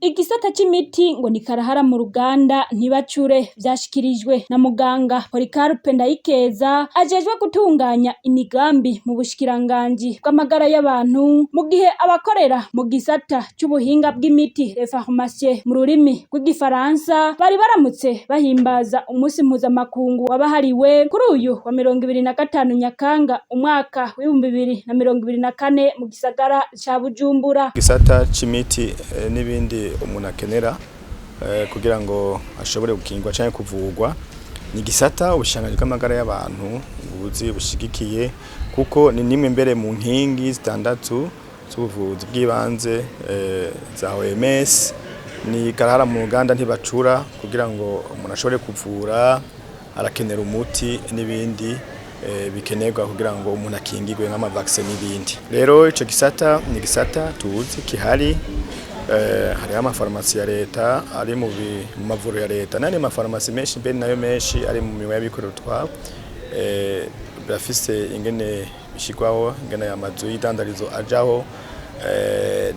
Igisata c'imiti ngo ni karahara mu ruganda ntibacure, vyashikirijwe na muganga Polycarpe Ndayikeza ajejwe gutunganya imigambi mu bushikiranganji bw'amagara y'abantu, mu gihe abakorera mu gisata c'ubuhinga bw'imiti, les pharmaciens mu rurimi rw'igifaransa, bari baramutse bahimbaza umunsi mpuzamakungu wabahariwe kuri uyu wa 25 Nyakanga umwaka w'2024 mu gisagara ca Bujumbura. Gisata c'imiti n'ibindi umuntu akenera kugira ngo ashobore gukingwa canke kuvurwa ni gisata ubushikiranganji bw'amagara y'abantu buzi bushigikiye, kuko ni nimwe mbere mu nkingi zitandatu z'ubuvuzi bw'ibanze za OMS. Ni karahara mu ruganda ntibacura. Kugira ngo umuntu ashobore kuvura arakenera umuti n'ibindi bikenerwa kugira ngo umuntu akingirwe, nk'ama vaccins n'ibindi. Rero ico gisata ni gisata tuzi kihari. Hariho amafarumasi ya leta ari mu mavuriro ya leta n'andi mafarumasi menshi mbere nayo menshi ari mu mirimo y'abikorera utwabo. Birafise ingene bishyirwaho, ingene amazu y'idandarizo ajaho,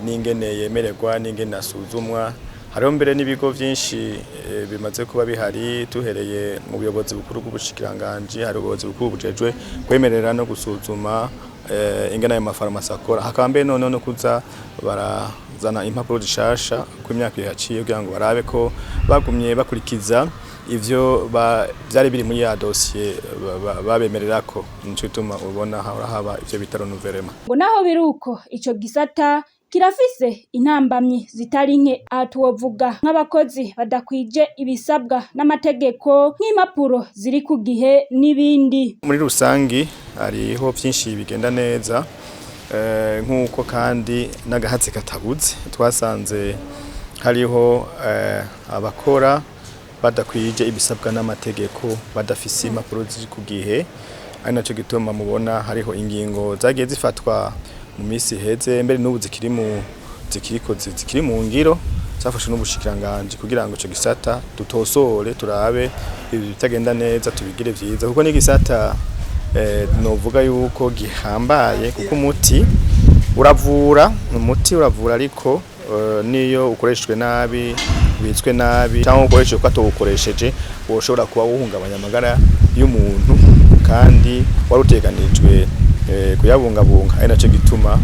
n'ingene yemererwa, n'ingene asuzumwa. Hariho mbere n'ibigo vyinshi bimaze kuba bihari. Duhereye mu buyobozi bukuru bw'ubushikiranganji, hari ubuyobozi bukuru bujejwe kwemerera no gusuzuma ingene ayo mafarumasi akora, hakaba mbere noneho no kuza barazana impapuro zishasha ko imyaka ihaciye kugira ngo barabe ko bagumye bakurikiza ivyo vyari biri muri ya dosiye babemererako. Nico gituma ubona hahora haba ivyo bita renouvellement. Ngo naho biruko, ico gisata kirafise intambamyi zitari nke. Aha tuwovuga nk'abakozi badakwije ibisabwa n'amategeko, nk'impapuro ziri ku gihe n'ibindi. Muri rusangi hariho vyinshi bigenda neza, nk'uko kandi n'agahatsi katabuze. Twasanze hariho abakora badakwije ibisabwa n'amategeko, badafise impapuro ziri ku gihe, ari naco gituma mubona hariho ingingo zagiye zifatwa mu misi iheze, mbere n'ubu zikiriko zikiri mu ngiro, zafashwe n'ubushikiranganji kugira ngo ico gisata dutosore, turabe ibitagenda neza tubigire vyiza, kuko n'igisata novuga yuko gihambaye, kuko umuti uravura, umuti uravura, ariko niyo ukoreshejwe nabi, ubitswe nabi cyangwa ukoresheje uko atawukoresheje, woshobora kuba wuhungabanya amagara y'umuntu kandi wari uteganijwe kuyabungabunga. Ari naco gituma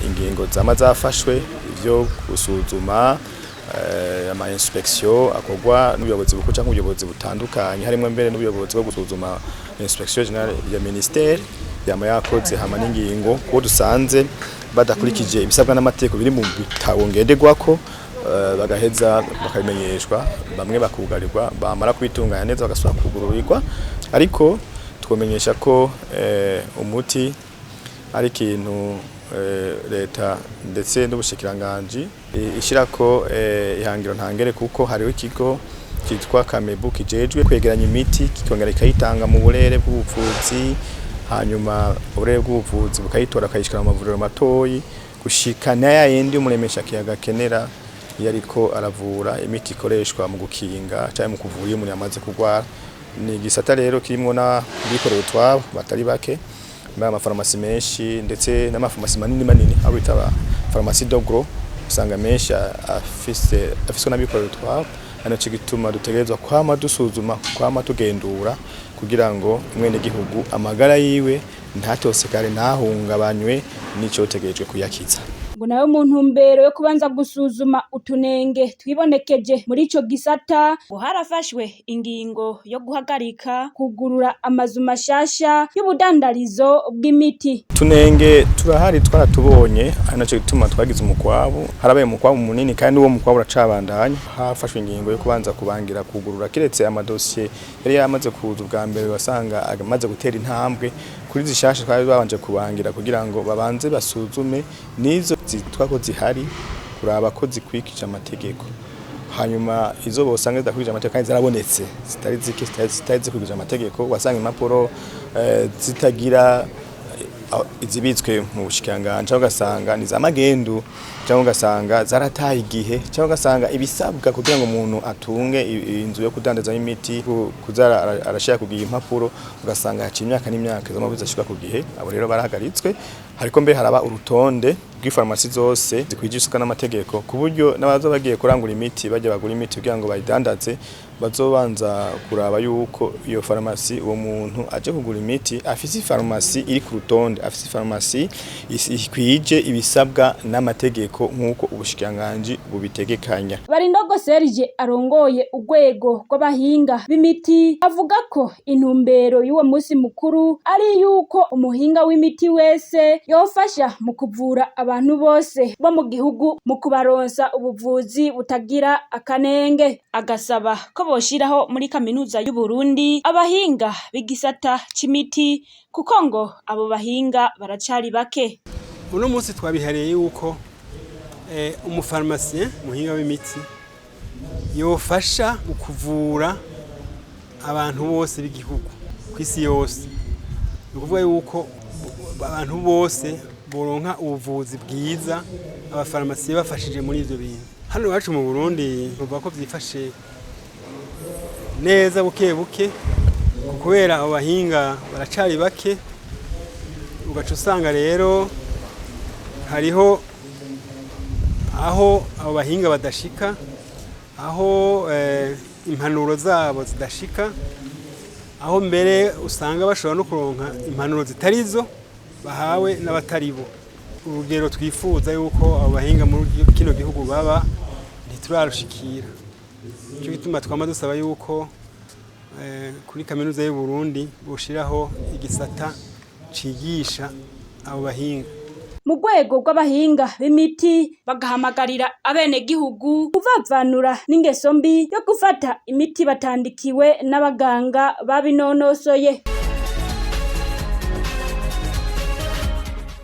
ingingo zama zafashwe, ivyo gusuzuma, ama inspection akorwa n'ubuyobozi bukuru cyangwa ubuyobozi butandukanye, harimwo mbere n'ubuyobozi bwo gusuzuma, inspection générale ya ministère, yama yakoze hama n'ingingo kuko dusanze badakurikije ibisabwa n'amategeko biri mu bitabo ngenderwako, bagaheza bakabimenyeshwa, bamwe bakugarirwa, bamara kwitunganya neza bagasubira kugururirwa. Ariko twomenyesha ko umuti ari ikintu leta ndetse n'ubushikiranganji ishirako ihangiro ntangere, kuko hariho ikigo cyitwa Kamebu kijejwe kwegeranya imiti, kikongera kikayitanga mu burere bw'ubuvuzi, hanyuma uburere bw'ubuvuzi bukayitora, akayishikana mu mavuriro matoyi, gushika na ya yindi umuremesha kiyaga akenera iyo ariko aravura, imiti ikoreshwa mu gukinga cyangwa mu kuvura iyo umuntu yamaze kurwara. Ni igisata rero kirimwo n'abikorera utwabo batari bake, muri amafarumasi menshi ndetse n'amafarumasi manini manini, abo bita pharmacie de gros, usanga menshi afiswe n'abikorera utwabo. Ari naco gituma dutegerezwa kwama dusuzuma, kwama tugendura, kugira ngo mwene gihugu amagara yiwe ntatosekare, ntahungabanywe n'icotegerejwe kuyakiza. Ngo nayo mu ntumbero yo kubanza gusuzuma utunenge twibonekeje muri ico gisata, ngo harafashwe ingingo yo guhagarika kugurura amazu mashasha y'ubudandarizo bw'imiti. Tunenge turahari, twaratubonye, ari naco gituma twagize umukwabu. Harabaye umukwabu munini kandi uwo mukwabu uracabandanya. Hafashwe ingingo yo kubanza kubangira kugurura, kiretse amadosiye yari yamaze kuza ubwa mbere, wasanga amaze gutera intambwe. Kuri zishasha twari babanje kubangira kugira ngo babanze basuzume nizo zitwa ko zihari, kuraba ko zikwikije amategeko. Hanyuma izo bosanga zidakwikije amategeko, kandi zarabonetse zitari zike zitari zikwikije amategeko, wasanga impapuro zitagira izibitswe mu bushikiranganji, cyangwa ugasanga ni za magendu, cyangwa ugasanga zarataye igihe, cyangwa ugasanga ibisabwa kugira ngo umuntu atunge inzu yo kudandazamo imiti, kuza arashira kugira impapuro, ugasanga haciye imyaka n'imyaka izo mpapuro zidashika ku gihe. Abo rero barahagaritswe. Hariko mbere haraba urutonde rw'ifarumasi zose zikwije isuka n'amategeko, ku buryo n'abaza bagiye kurangura imiti, bajya bagura imiti kugira ngo bayidandaze, bazobanza kuraba yuko iyo farumasi, uwo muntu aje kugura imiti, afise farumasi iri ku rutonde, afise farumasi ikwije ibisabwa n'amategeko nk'uko ubushikiranganji bubitegekanya. Barindogo Serge arongoye urwego rw'abahinga b'imiti avuga ko intumbero y'uwo musi mukuru ari yuko umuhinga w'imiti wese yofasha mu kuvura abantu bose bo mu gihugu, mu kubaronsa ubuvuzi butagira akanenge. Agasaba ko boshiraho muri kaminuza y'u Burundi abahinga b'igisata c'imiti, kuko ngo abo bahinga baracari bake. Uno munsi twabihariye yuko umufarumasiye, umuhinga w'imiti, yofasha mu kuvura abantu bose b'igihugu ku isi yose. Ni ukuvuga yuko abantu bose boronka ubuvuzi bwiza, abafarumasiye bafashije muri ivyo bintu. Hano iwacu mu Burundi bavuga ko vyifashe neza buke buke, kubera abo bahinga baracari bake. Ugaca usanga rero hariho aho abo bahinga badashika, aho impanuro zabo zidashika, aho mbere usanga bashobora no kuronka impanuro zitarizo bahawe n'abatari bo. Urugero twifuza yuko abo bahinga muri kino gihugu baba ntiturarushikira. Nico gituma twama dusaba yuko kuri kaminuza y'u Burundi boshiraho igisata cigisha abo bahinga. Mu rwego rw'abahinga b'imiti bagahamagarira abenegihugu kuvavanura n'ingeso mbi yo gufata imiti batandikiwe n'abaganga babinonosoye.